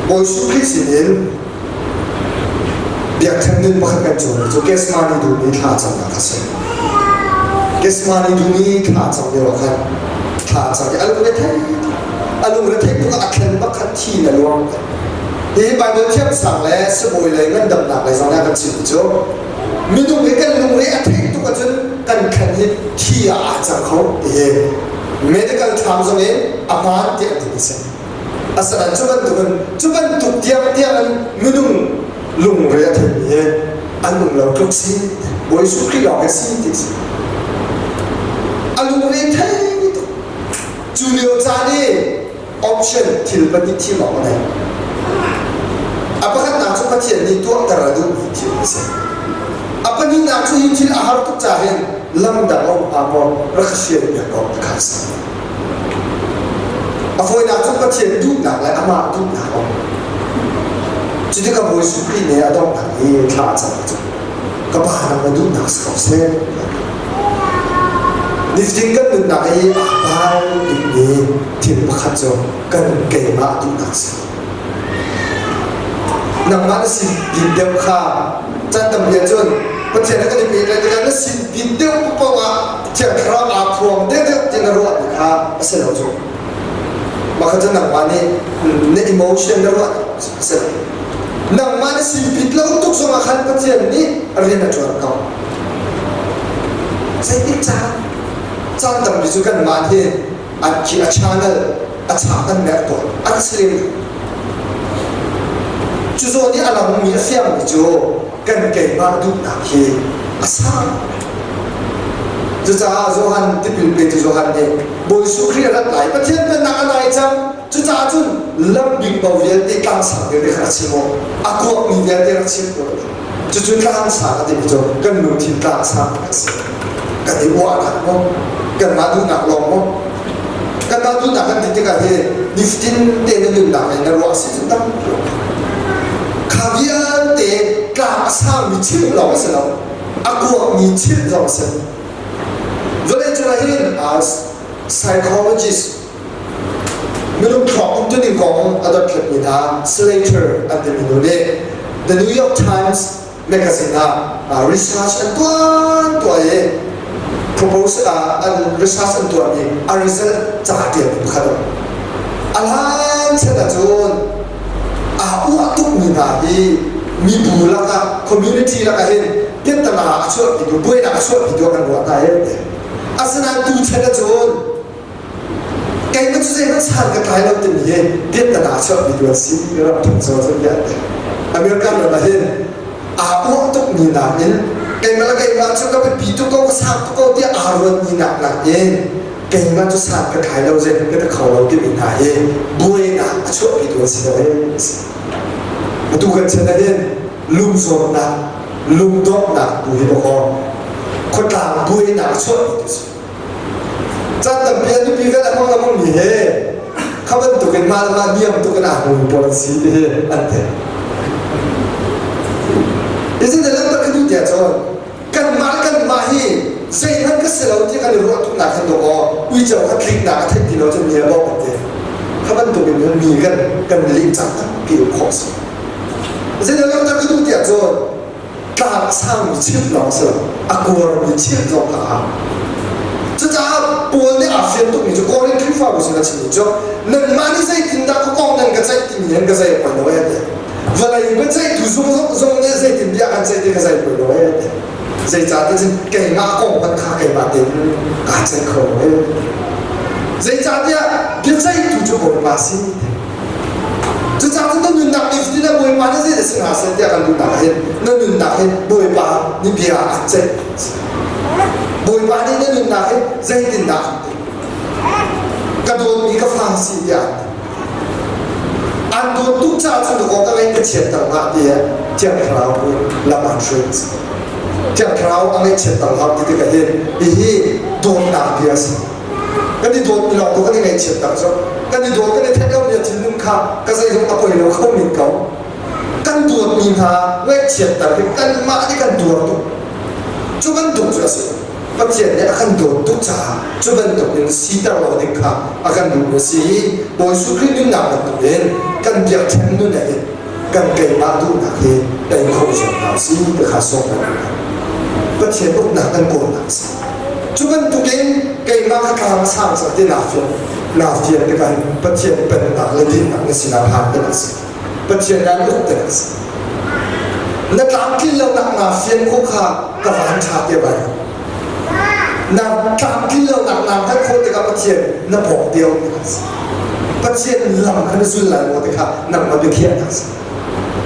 Bawi Jesuh Khrih sinin biakṭheng nun pakhat kan cawn cu Gethsemane dum i thla camnak a si. Gethsemane dum i thla cam lio ah khan thla cam i a lungre thei a lungre theih tuk ah a thlen pakhat thi in a luang. Hi Bible thiamsang le sibawi lei ngandamnak lei zong nih a kan chimmi cu minung hi kan lungre a theih tuk ahcun kan thlen hi thi ah aa cang kho ti hi medical term zong in a hmaan tiah an timi a si. Asinain cu bantukin cu bantuk tiangtiang in minung lungre a theimi hi an um lo tluk si. Bawi Jesuh Khrih lawng hi si ti si. A lungre thei tuk. Cu lio caan i option thil pahnih thim awk a nei. A pakhatnak cu Pathian nih tuahter a duhmi thil a si. A pahnihnak cu hi thil a har tuk ca hin lam dang a um hnga maw rak ka sian piak ko ti kha a si. A fawinak cu Pathian duhnak le amah duhnak a um. Cutikah Bawi Jesuh Khrih nih a donghnak i thla a cam cu ka pa nang na duhnak si ko seh. Nifatin kan nunnak i aa pai bikmi thil pakhat cu kan keimah duhnak si. Nangmah na sin bik deuh kha caan tampi ahcun Pathian he kan i pehtlaih tikah na sin bik deuh paoh ah Thiang Thlarau aa phuang deuhdeuh ti na ruahmi kha a si lo cu. Mah kha cu nangmah nih na emotion na ruah a si lo. Nangmah na sin bik lo tuk zongah khan Pathian nih rian a ṭuan ko. Zeitik caan caan tampi cu kanmah hi an khi a channel a chak kan merh tawn a rak si lem lo. Cu zawn i a langmi a fiangmi cu kan keimah duhnak hi a sang. Cucaah Johan tipil petu Johan nih Bawi Jesuh Khrih a rat lai, Pathian pennak a nai cang. Cucaah cun lam bingbo vialte tlangsang vialte kha rak chim u, a kuakmi vialte rak chim u. Cucu tlangsang a timi cu kan lungthin tlangsang a si. Kan i uahnak maw? Kanmah duhnak lawng maw? Kanmah duhnak kan ti tikah hi nifatin te na nunnak in na ruah si cu tampi kha vialte tlang a sangmi chimh lawng a si lo a kuakmi chimh zong a si vawlei cungah hin psychologist minung thluak umtuning kong a dothlatmi hna Slater an timi nu nih The New York Times magazine ah research an tuan tuah i propose an research an tuahmi a result ca tialmi pakhat a um. A hlan chan ahcun aa uah tukmi hna hi mibu lakah community lakah hin piahtana a chuahpitu buainak a chuahpitu ah kan ruah hna i asinain tu chan ahcun Keimah cu zeihmanh san ka tlai lo timi hi piahtana a chuahmi tu an si ram thangcho cu tiah an ti. American ram ah hin aa uah tukmi nakin keimah le keimah cu ka biapi tuk ko ka sang tuk ko tiah aa ruatmi nak nakin keimah cu san ka tlai lo zeihmanh ka ti kho lo timi hna hi buainak a chuahpi tu an si lo ee a si. Atu kan chan ah hin lungzawtnak lungdonghnak tu hi dawkaw khuatlang buainak a chuahpi tu si. Caan tampi ah nupi vel a hmang lengmang mi he kha bantukin mah le mah niam tuk in aa hmumi pawl an si ti hi an theih. Izin le langhter ka duh tiah cun kanmah le kanmah hi zeihmanh ka si lo ti kan i ruah tuknak hin dawh aw uico kha tliknak a theih ti lo cun mi a bawk an ti. Kha bantukin mi kan kan leh cang tampi um khawh a si. Zeidah langhter ka duh tiah cun tlang a sangmi chimh lawng si lo a kuarmi chimh zong kha a hau cucaah Paul nih aa fian tukmi cu Korin Khrihfabu sin a chimmi cu nanmah nih zeitindah ka kong nan ka ceih timi nan ka zei poi lo e ti vawlei biaceihtu zung zung nih zeitin bia kan ceih ti ka zei poi lo e ti zeicahtiah cun keimah kong hmanh kha keimah tein kaa ceih kho lo e zeicahtiah biaceihtu cu Bawipa si Cucaah cun na nunnak nifatin ah Bawipa nih zeidah si hnga seh tiah kan duhnak ah hin na nunnak hi Bawipa nih bia an ceih. Bawipa nih na nunnak hi zeitindah an ti? Ka dawtmi ka fa si tiah an ti. An dawt tuk caah cun dawkaw ka ngaih ka chiatter hlah tiah Thiang Thlarau nih lam an hruai. Thiang Thlarau a ngaihchiatter hlah ti tikah hin hihi dawtnak bia a si. Kan i dawt mi lawng tu kan i ngaihchiat tak cu. Kan i dawt kan i theih lomi a thinlung kha ka zeizong a poi lo kho men ko. Kan dawtmi hna ngaihchiatter hi kanmah nih kan tuar tuk. Cu bantuk cu a si. Pathian nih a kan dawt tuk caah cu bantuk in siter lo ding kha a kan duhmi a si i Bawi Jesuh Khrih nunnak bantuk in kan biakṭheng nun ah hin kan keimah duhnak hi tei kho zuam hna usih ti kha sawm kan duh hna. Pathian uknak kan kawlnak a si. Cu bantukin keimah ka tlang a sang cang ti naa fian naa fian tikah hin Pathian pennak le dinnak na sinah phan kan si. Pathian nih an uk kan si. Na tlamtlin lonak naa fian khawh kha ka van ṭha te bai. Na tlamtlin lonak naa hngalh khawh tikah Pathian na pawng te um ti si. Pathian lam kha na zul lai maw ti kha nangmah biakhiahnak si.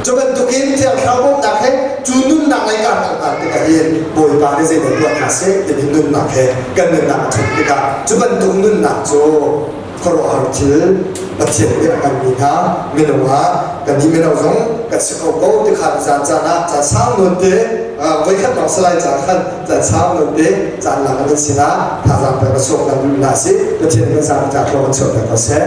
Cu bantukin Thiang Thlarau bawmhnak he cu nunnak lei kaa hngalh hna tikah hin Bawipa nih zeidah tuah hna seh timi nunnak he kan nunnak a ṭhut tikah cu bantuk nunnak cu khuaruahhar thil Pathian nih a hmanmi hna minung ah kannih mino zong kan si kho ko ti kha caan caan ah caan sau nawn te voikhat lawng salai caan khan caan sau nawn te caan lang an sinah thazaang pek a chuak kan duh hna si Pathian kan zapi ta thlaw kan chuah pek ko seh.